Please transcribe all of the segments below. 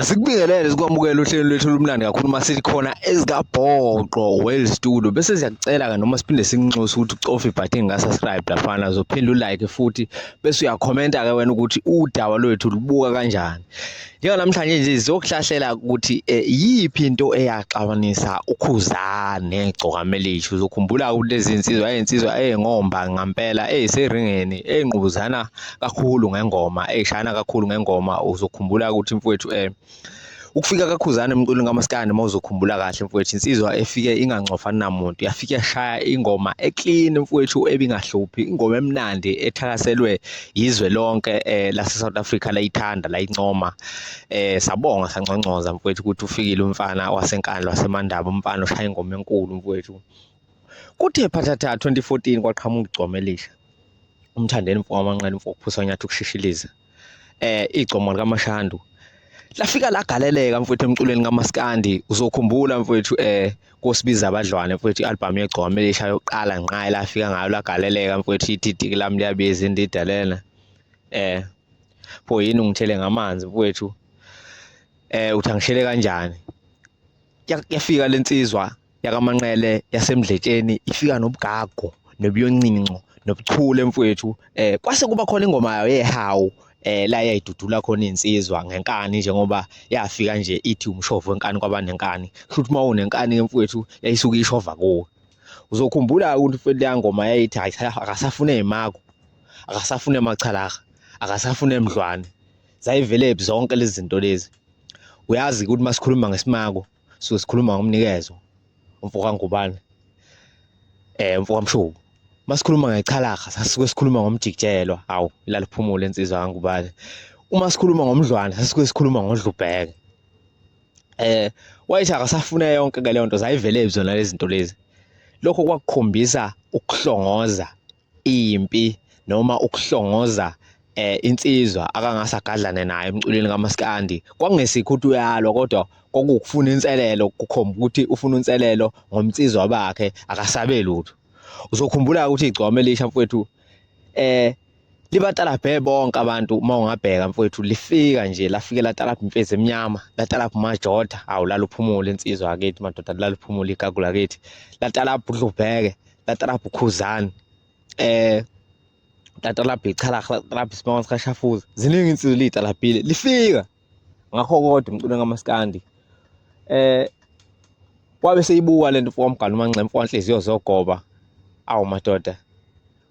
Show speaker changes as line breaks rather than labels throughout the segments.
Asikubingelele sikwamukele uhlelo lwethu olumnandi kakhulu uma sikhona ezikabhoqo Well Studio bese siyakucela-ke noma siphinde sikunxuse ukuthi ucofe ibhathini ka-subscribe lafana uzophinde ulike futhi bese uyakhomenta-ke wena ukuthi udaba lwethu lubuka kanjani. Njenganamhlanje nje sizokuhlahlela ukuthi eh, yiphi into eyaxabanisa uKhuzani negcokama elisha. Uzokhumbula ukuthi lezi nsizwa eyinsizwa eyingomba ngampela eyiseringeni eyingqubuzana kakhulu ngengoma eyishayana kakhulu ngengoma uzokhumbula ukuthi mfowethu eh ukufika kaKhuzani emculweni kaMaskandi uma uzokhumbula kahle mfowethu insizwa efike ingancofani namuntu yafike yashaya ingoma eclean mfowethu ebingahluphi ingoma emnandi ethakaselwe yizwe lonke eh lase South Africa layithanda layincoma eh sabonga sanconcoza mfowethu ukuthi ufikile umfana waseNkandla waseMandaba umfana oshaya ingoma enkulu mfowethu. Kuthe phathatha 2014 kwaqhamuka igcoma elisha uMthandeni mfo wamanqele mfo ukuphusa unyathi ukushishiliza eh igcomo likaMashandu lafika lagaleleka mfowethu emculweni kaMaskandi. Uzokhumbula mfowethu eh kosibiza abadlwane mfowethu i-album yegcoma elisha yokuqala ngqa lafika ngayo lagaleleka mfowethu ititiki lami liyabiza indida lena eh pho yini ungithele ngamanzi mfowethu eh uthi angishele kanjani. Yafika lensizwa yakaManqele yaseMdletsheni ifika nobugagu nobuyoncinco nobuchule mfowethu eh kwase kuba khona ingoma yayo yehawu eh la yayidudula khona insizwa ngenkani njengoba yafika nje ithi umshovo wenkani kwabanenkani kusho ukuthi uma unenkani ke mfowethu yayisuke ishova kuwe. Uzokhumbula ukuthi mfowethu leya ngoma yayithi akasafune imako akasafune amachalaha akasafune emdlwane zayivelephi zonke lezi zinto lezi. Uyazi ukuthi masikhuluma ngesimako suke sikhuluma ngomnikezo umfo kaNgubane eh umfo kaMshubu. Masikhuluma ngechalaha sasuke sikhuluma ngomjikijelwa hawu laliphumule insizwa kaNgubane. Uma sikhuluma ngomdlwane sasuke sikhuluma ngodlubheke eh wayethi akasafune yonke ke leyo nto zayivele zona lezi zinto lezi. Lokho kwakukhombisa ukuhlongoza impi noma ukuhlongoza eh insizwa akangase agadlane naye emculweni kaMaskandi. Kwakungesikho ukuthi uyalwa kodwa kwakukufuna inselelo kukhomba ukuthi ufuna inselelo ngomnsizwa bakhe akasabe lutho. Uzokhumbula ukuthi igcwama elisha mfowethu eh libatalabhe bonke abantu uma ungabheka mfowethu lifika nje lafike latalabha imfezi emnyama latalabha umajoda awu laluphumula insizwa yakithi madoda laluphumula igagu lakithi latalabha udlubheke latalabha ukhuzani eh latalabha ichalaha latalabha isibongo sikashafuza ziningi insizwa liyitalabhile lifika ngakho kodwa umculo kaMaskandi eh wabe seyibuka lento mfo wamgana uManxeba mfo wanhliziyo zogoba awu madoda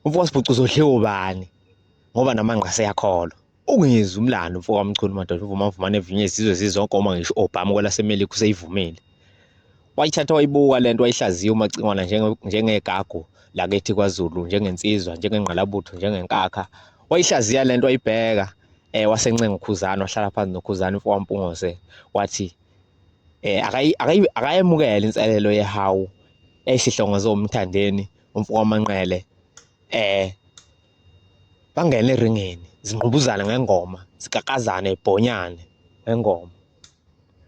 umfo wasibhucu uzodliwa ubani ngoba namanqa seyakholwa ungizwe umlando mfo kaMchunu madoda uvuma vumane evinye izizwe zizonke uma ngisho Obama kwelaseMelika useyivumile. Wayithatha wayibuka lento wayihlaziya uMacingwana njengegagu lakithi kwaZulu njengensizwa njengengqalabutho njengenkakha. Wayihlaziya lento wayibheka eh wasencenga uKhuzani wahlala phansi noKhuzani umfo waMpungose wathi eh akayemukele inselelo yehawu eyisihlongozo uMthandeni umfo waManqele eh bangene eringini zingqubuzane ngengoma zikakazane ibhonyane ngengoma.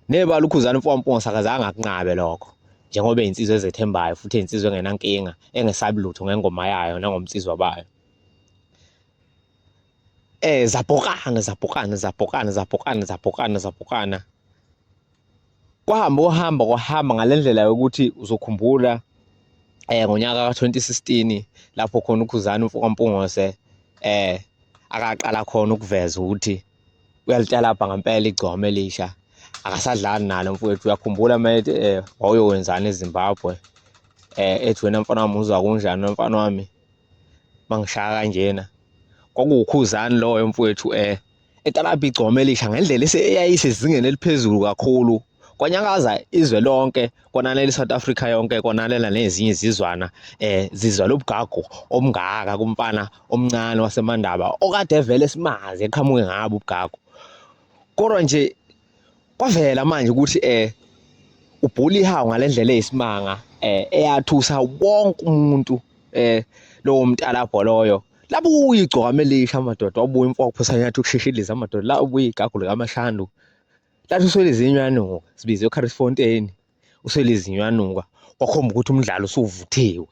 Nebala uKhuzani umfo waMpunga akazange akunqabe lokho njengoba eyinsizwa ezethembayo futhi eyinsizwa engenankinga engesabi lutho ngengoma yayo nangomnsizwa bayo. Eh zabhokana zabhokana zabhokana zabhokana zabhokana zabhokana. Kwahamba kuhamba kwahamba ngale ndlela yokuthi uzokhumbula eh ngonyaka ka-2016 lapho khona uKhuzani umfo kaMpungose eh akaqala khona ukuveza ukuthi uyalitalabha ngempela igcwama elisha akasadlali nalo mfowethu. Uyakhumbula uma ethi eh wawuyokwenzani eZimbabwe eh ethi wena mfana wami uzwa kunjani mfana wami mangishaya kanjena. Kwakuwukhuzani loyo mfowethu eh etalabha igcwama elisha ngendlela eyayisezingeni eliphezulu kakhulu. Kwanyakaza izwe lonke kwanalela iSouth Africa yonke kwanalela nezinye izizwana eh zizwa lobugagu obungaka kumfana omncane waseMandaba okade evele simazi eqhamuke ngabo ubugagu. Kodwa nje kwavela manje ukuthi eh ubhula ihawu ngalendlela eyisimanga eh eyathusa wonke umuntu eh lowo mntalabho loyo. Labuya igcokama elisha madoda wabuya umfo waphosanya ukushishiliza amadoda labuya igagu likaMashandu. Lathi uswele izinyo yanuka sibize uCaris Fontaine uswele izinyo yanuka kwakhomba ukuthi umdlalo usuvuthiwe.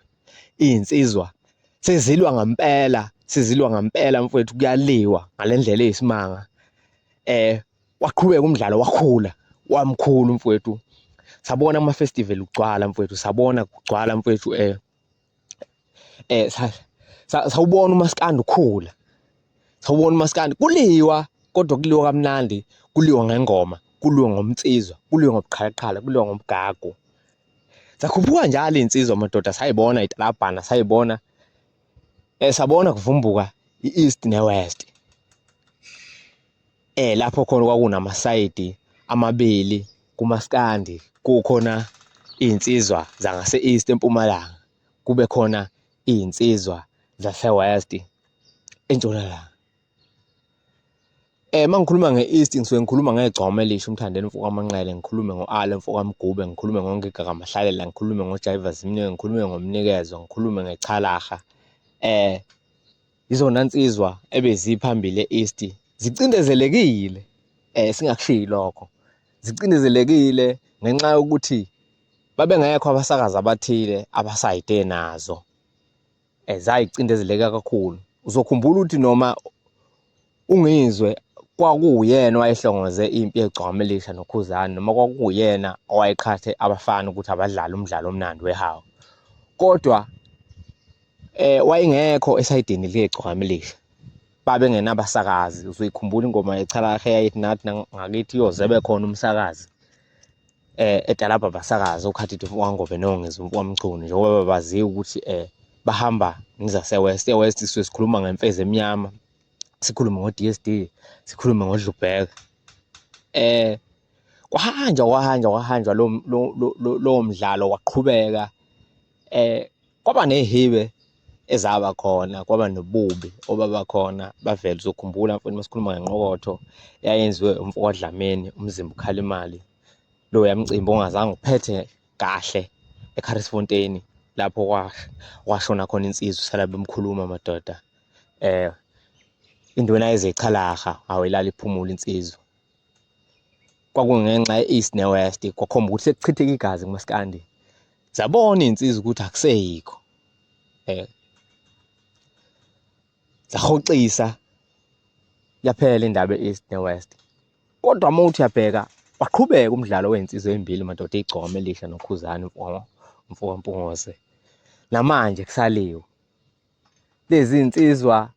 Iy'nsizwa sezilwa ngempela sezilwa ngempela mfowethu kuyaliwa ngale ndlela eyisimanga. Eh. Waqhubeka umdlalo wakhula, wamkhulu mfowethu. Sabona ama-festival kugcwala mfowethu, sabona kugcwala mfowethu sawubona umaskandi ukhula. Sawubona umaskandi kuliwa kodwa kuliwa kamnandi, kuliwa ngengoma, kuliwa ngomnsizwa, kuliwa ngobuqhalaqhala, kuliwa ngomgagu. Zakhuphuka njalo iy'nsizwa madoda, sayibona italabhana, sayibona sabona kuvumbuka i-East ne-West. Lapho khona kwakunamasayidi amabili kumaskandi, kukhona iy'nsizwa zangase-East eMpumalanga, kube khona iy'nsizwa zase-West eNtshonalanga. Uma ngikhuluma nge-East ngisuke ngikhuluma ngegcokama elisha uMthandeni mfo kaManqele, ngikhulume ngo-Ale mfo kaMgube, ngikhulume ngoNgiga kaMahlalela, ngikhulume ngoJaiva Zimnike, ngikhulume ngoMnikezwa, ngikhulume ngeChalaha. Izona nsizwa ebeziphambili e-East zicindezelekile, singakushiyi lokho. Zicindezelekile ngenxa yokuthi babengekho abasakazi abathile abasayide nazo. Zayicindezeleka kakhulu. Uzokhumbula ukuthi noma uNgizwe kwakuwuyena owayehlongoze impi yegcokama elisha noKhuzani, noma kwakuwuyena owayeqhathe abafana ukuthi abadlale umdlalo omnandi wehawu. Kodwa wayengekho esayidini likegcokama elisha. Babengenabasakazi. Uzoyikhumbula ingoma yeChalaha eyayithi nathi ngakithi uyoze khona umsakazi. Etalabha abasakazi oKhathide waNgobe noNgizwe waMchunu, njengoba baziwa ukuthi bahamba ngezase-West. E-West sisuke sikhuluma ngemfezi emnyama, sikhulume ngo-D_S_D, sikhulume ngoDlubheka. Kwahanjwa kwahanjwa kwahanjwa lowo mdlalo waqhubeka. Kwaba ney'hibe ezaba khona, kwaba nobubi obaba khona bavela. Uzokhumbula mfowethu masikhuluma ngenqokotho eyayenziwe umfo kaDlamini, uMzimba ukhala imali. Loya mcimbi ongazange uphethe kahle eCarisfontein, lapho kwashona khona insizwa sala bemkhuluma madoda. Induna yezeChalaha awuyilali iphumule insizwa. Kwakungenxa ye-East ne-West, kwakhomba ukuthi sekuchitheka igazi kumaskandi. Zabona iy'nsizwa ukuthi akuseyikho. Zahoxisa, yaphela indaba e-East ne-West. Kodwa uma uthi uyabheka, waqhubeka umdlalo wey'nsizwa ey'mbili madoda, igcokama elisha noKhuzani mfo kaMpungose. Namanje kusaliwe. Lezi iy'nsizwa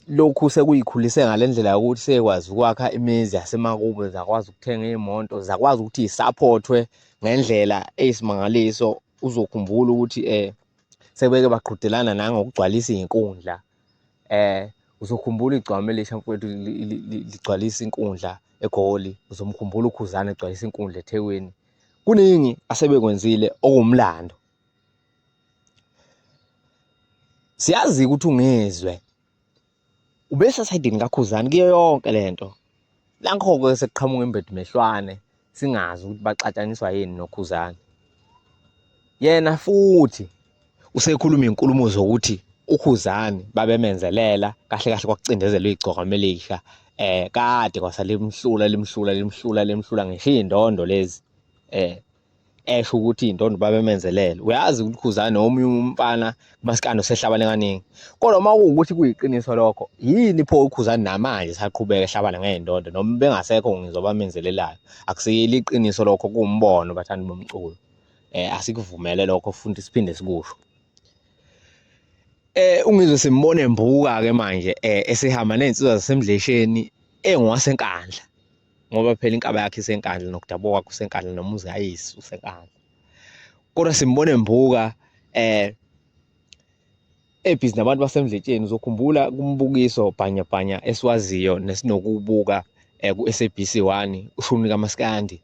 lokhu sekuyikhulise ngale ndlela yokuthi sekwazi ukwakha imizi yasemakubo, zakwazi ukuthenga iy'moto, zakwazi ukuthi y'saphothwe ngendlela eyisimangaliso. Uzokhumbula ukuthi sebeke baqhudelana nangokugcwalisa iy'nkundla. Uzokhumbula igcokama elisha mfowethu ligcwalisa inkundla eGoli, uzomkhumbula uKhuzani egcwalisa inkundla eThekwini. Kuningi asebekwenzile okuwumlando. Siyazi ukuthi uNgizwe ubesesayidini kaKhuzani kuyo yonke lento. Nakho-ke sekuqhamuka imbedumehlwane, singazi ukuthi baxatshaniswa yini noKhuzani. Yena futhi usekhuluma iy'nkulumo zokuthi uKhuzani babemenzelela kahle kahle kwakucindezelwa igcokama elisha. Kade kwasalimhlula limhlula limhlula limhlula ngisho iy'ndondo lezi esho ukuthi iy'ndondo babemenzelela. Uyazi ukuthi uKhuzani omunye umfana kumaskandi osehlabane kaningi. Kodwa uma kuwukuthi kuyiqiniso lokho, yini pho uKhuzani namanje esaqhubeka ehlabana ngey'ndondo noma bengasekho ngizwa abamenzelelayo. Akusilo iqiniso lokho, kuwumbono bathandi bomculo. Asikuvumele lokho futhi siphinde sikusho. UNgizwe simbone embuka-ke manje esehamba ney'nsizwa zaseMdlesheni engowaseNkandla, ngoba phela inkaba yakhe iseNkandla nokudabuka kwakhe useNkandla nomuzi kayise useNkandla. Kodwa simbone embuka ebhizi nabantu baseMdletsheni. Uzokhumbula kumbukiso bhanyabhanya esiwaziyo nesinokuwubuka ku-S_A_B_C 1, ushuni kaMaskandi,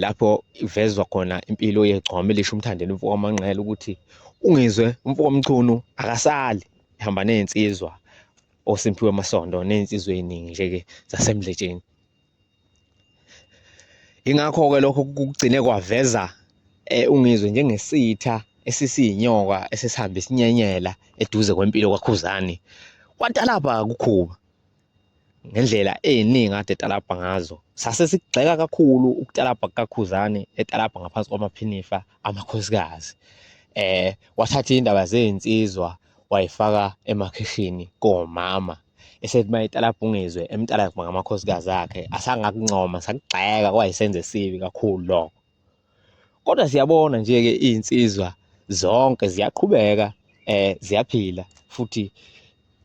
lapho ivezwa khona impilo yegcokama elisha uMthandeni umfo kaManqele, ukuthi uNgizwe umfo kaMchunu akasali, ehamba ney'nsizwa oSimphiwe Masondo ney'nsizwa ey'ningi nje-ke zaseMdletsheni. Yingakho-ke lokho kugcine kwaveza uNgizwe njengesitha esisiyinyoka esesihambe sinyenyela eduze kwempilo kaKhuzani. Kwatalabha kuKhuba ngendlela ey'ningi kade etalabha ngazo. Sase sigxeka kakhulu ukutalabha kukaKhuzani, etalabha ngaphansi kwamaphinifa amakhosikazi. Wathatha iy'ndaba zey'nsizwa wayifaka emakhishini komama. Esethi mayetalabha uNgizwe emtalabha ngamakhosikazi akhe, asangakuncoma sakugxeka kwayisenzo esibi kakhulu lokho. Kodwa siyabona nje-ke iy'nsizwa zonke ziyaqhubeka ziyaphila futhi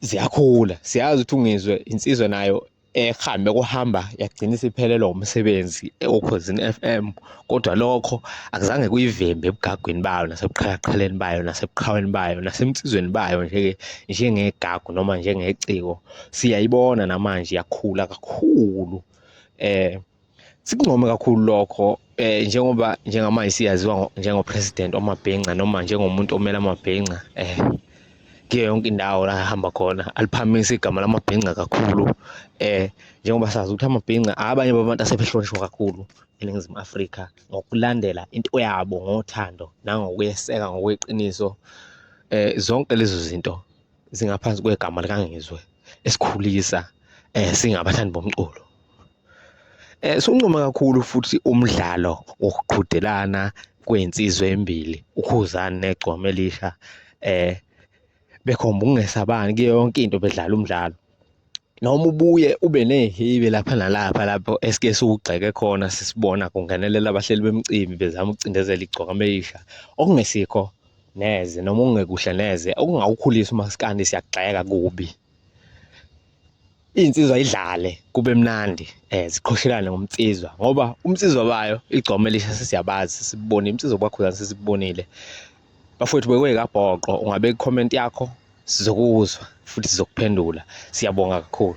ziyakhula. Siyazi ukuthi uNgizwe insizwa nayo ehambe kuhamba yagcina isiphelelwa umsebenzi oKhozini F_M, kodwa lokho akuzange kuyivimbe ebugagwini bayo nasebuqhalaqhaleni bayo nasebuqhaweni bayo nasensizweni bayo nje-ke njengegagu noma njengeciko. Siyayibona namanje iyakhula kakhulu. Sikuncome kakhulu lokho njengoba njengamanje siyaziwa njengo-president wamabhinca noma njengomuntu omele amabhinca kuyo yonke indawo la ahamba khona aliphakamisa igama lamabhinca kakhulu. Njengoba sazi ukuthi amabhinca abanye babantu asebehlonishwa kakhulu eNingizimu Afrika ngokulandela into yabo ngothando nangokuyeseka ngokweqiniso. Zonke lezo zinto zingaphansi kwegama likaNgizwe esikhulisa singabathandi bomculo. Siwuncome kakhulu futhi umdlalo wokuqhudelana kwey'nsizwa ey'mbili, uKhuzani neGcokama Elisha, bekhomba ukungesabani kuyo yonke into bedlala umdlalo. Noma ubuye ube ney'hibe lapha nalapha lapho esike siwugxeke khona sisibona kungenelela abahleli bemicimbi bezama ukucindezela iGcokama Elisha, okungesikho neze noma okungekuhle neze, okungawukhulisa umaskandi siyakugxeka kubi. Iy'nsizwa ayidlale kube mnandi ziqhoshelane ngomnsizwa ngoba umnsizwa bayo igcokama elisha sesiyabazi sesibonile, umnsizwa kaKhuzani sesibonile. Bafowethu bekuyekabhoqo, ungabeka i-comment yakho sizokuzwa futhi sizokuphendula. Siyabonga kakhulu.